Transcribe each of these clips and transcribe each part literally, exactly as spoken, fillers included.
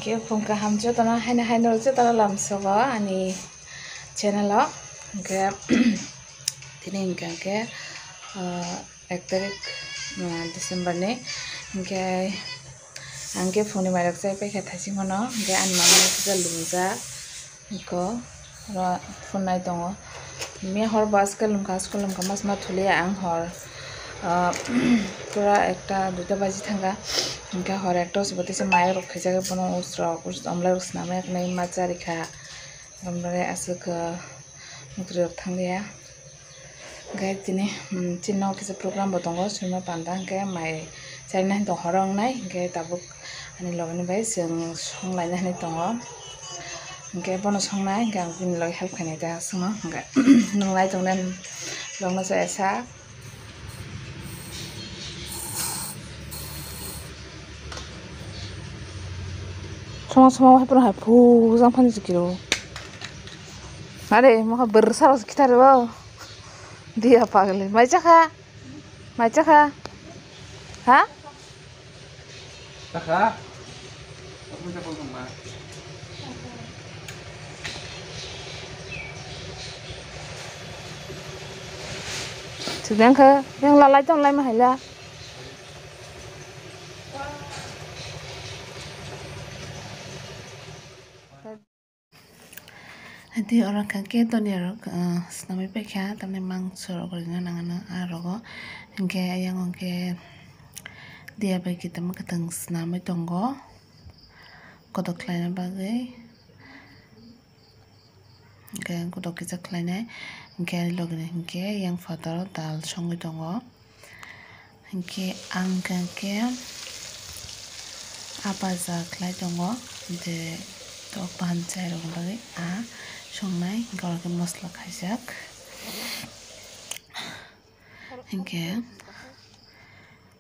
Phung kaham jotono haino haino jotono lamsogo ani channel o. Hwnkhe tini hwnkhe hwnkhe, ah, ek tarik, ah, December ni. Hwnkhe ang khe phungni mairok chai paikha thaising phano, hwnkhe ani mama kisa lungjak. Eko oro phone nai tongo. Mia hor bo aske lomkha, aske lomkha, mas ma thulia ang hor, ah, pura ekta duita baji thangkha. Hwnkhe hor ekta se bo teisa mayok rok khaijak, bono us rok, us omlai rok swnamwi yaknai ma charikha. Omlai aswk, ah, mukri rok thanglia. Hwnkhe tini, hmm, chini nok kisa program bo tongo, swima panda hwnkhe mai chaina hinwi horo wngnai, hwnkhe tabuk ani logoni bai chwng songlaina hinwi tongo. Hwnkhe bono songnai, hwnkhe ang bini logi help khainai ta aswkno, hwnkhe nwnglai tongna nokno se esa. Soma soma hai phano hai phujang phani chikiro. Are, mokha bwrsa rok se khitare bo. Dia pagle. Mai chakha? Mai chakha? Ha? Chakha? Aku chakha ma. Sudang kha, yang lalai tong lai ma haila. Hati oro kha khe donia rok, ah, swnamwi paikha, tamni mangso rok rwna nang ano ah rogo. Hinkhe ayang khe dia bai kitama kwthwng swnamwi tongo kotok khlaina bagwi. Hinkhe kotok kisa khlainai, hinkhe ani logini hinkhe yang phataro dal songwi tongo. Hinkhe ang hwnkha khe apa ja khlai tongo, je tok bahan chai rokni bagwi a songnai, hinkhe oro khe mosola khaijak. Hinkhe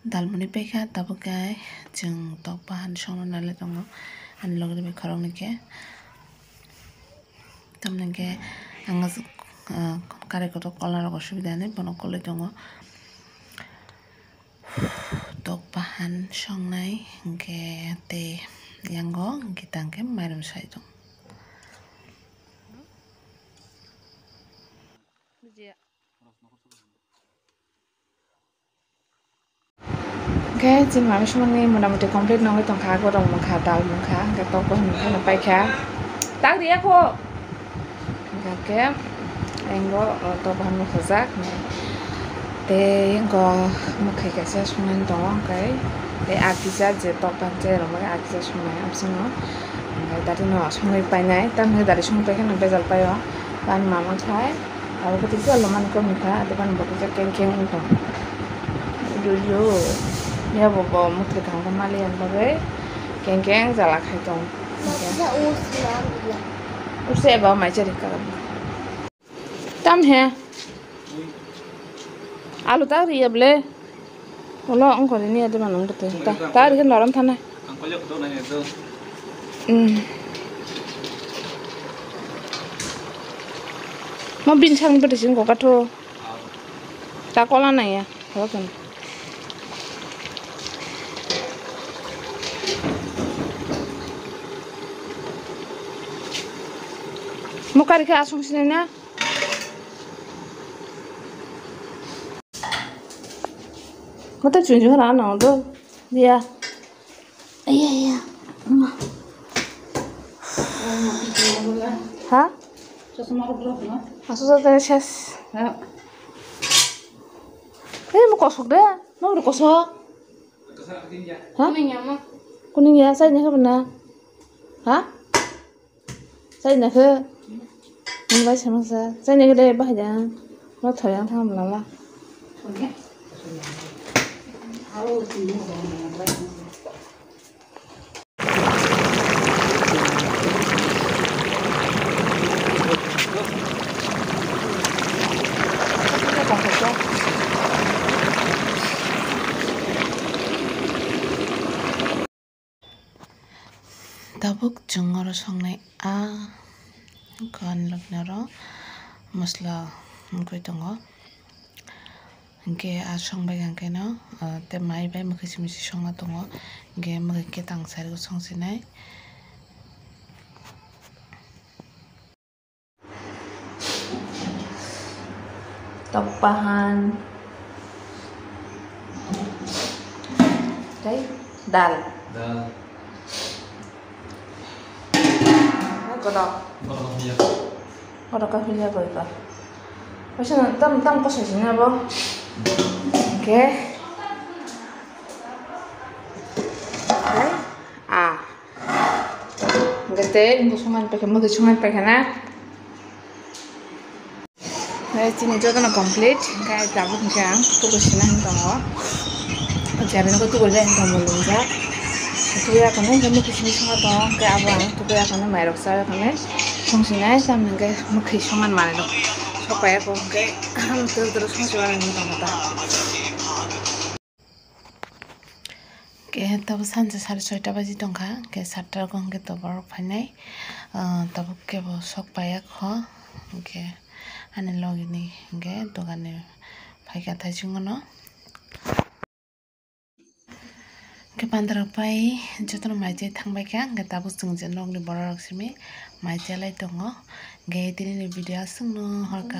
dalmoni paikha, tabuk khe chwng tok bahan songna nai lai tongo, ani logini bai khoroknwi khe. Tamni hwnkhe ang, ah, kari kotor kola rok osubida hinwi bono kolwi tongo. Tok bahan songnai hwnkhe tei yango hwnkhe tang khe mairum sai tong. Hwnkhe chini mami sumani mota moti complete nongwi tongkha, gorok mungkha, dal mungkha, hwnkhe tok bahan mungkha no paikha. Tak riya kho. Hwnkhe engo tok bahan mungkha jak. Tei engo mwkhai kaisa sumani tongo, hwnkhe tei a kisa je tok bahan chai rwmani a kisa sumai amsano. Hwnkhe dati no sumui painai, tamni dati sumui paikhe no bejal paio. Bani mama khai. Abo khe tisa lomani kom ni kha, ado bani bo kisa keng keng wng tong. Yo yo. Ya bo bo mukti kang ko mali yang bagwi keng keng jala khai tong. Usse ba mai chari ka. Tam he. Alu ta ri ya ble. Ulo wngkha rini ade mano wngkha tei. Ta, ta rikhe norom thana. Hmm. Mo bin sang bwtwi sing kokatho. Ta kola nang ya. Habo khe. Mo kari khe asung sinai na. Mata chunju hara na do. Dia. Iya, iya. Ha? Asu sa tene ses. Eh, mo kosok de. Mo kosok. Ha? Kuning ya, sai ne khe bana. Ha? Chai na khe? Ang bai sama sa. Chai na khe de bahai da. Ma thoi ang thang la la. Tabuk chwng oro songnai a kon logni oro masla wngwi tongo. Hinkhe a songbai kha khe no, ah, tei mai bai mwkhwi simi se songma tongo. Hinkhe mwkhwi khe tang sari o songsinai. Pahan. Tei dal. Dal. Kodok. Kodok ya. Kodok ka pilya koi ka. Paisa na tam tam ko sai sini abo. Oke. Oke. Ah. Gete, ini sungan pakai, mau sungan pakai na. Guys, chini jotono complete, hingke tabuk hingke ang tuku sina hing tongo. Jabini ko tuku le hing tongo lungjak. Tuku ya kono hingke mukhi sini sunga tongo, hingke abo ang tuku ya kono mairok sa ya kono song sinai, tam hingke mukhi sungan manai no. Sokpai ya ko hingke, am turu turu song sinai hing tongo ta. Ke tabo sansa sare soita baji tongkha, ke satta rok hingke to borok phainai, ah, tabuk kebo sok paiya kho, hingke ani logini hingke dogan ni phaikha thaichungo no. Hingke pandra rok pai jotono mai chai thangbai kha, hingke tabuk chwng je nokni borok rok simi mai chalai tongo, hingke tini ni video aswk no horkha.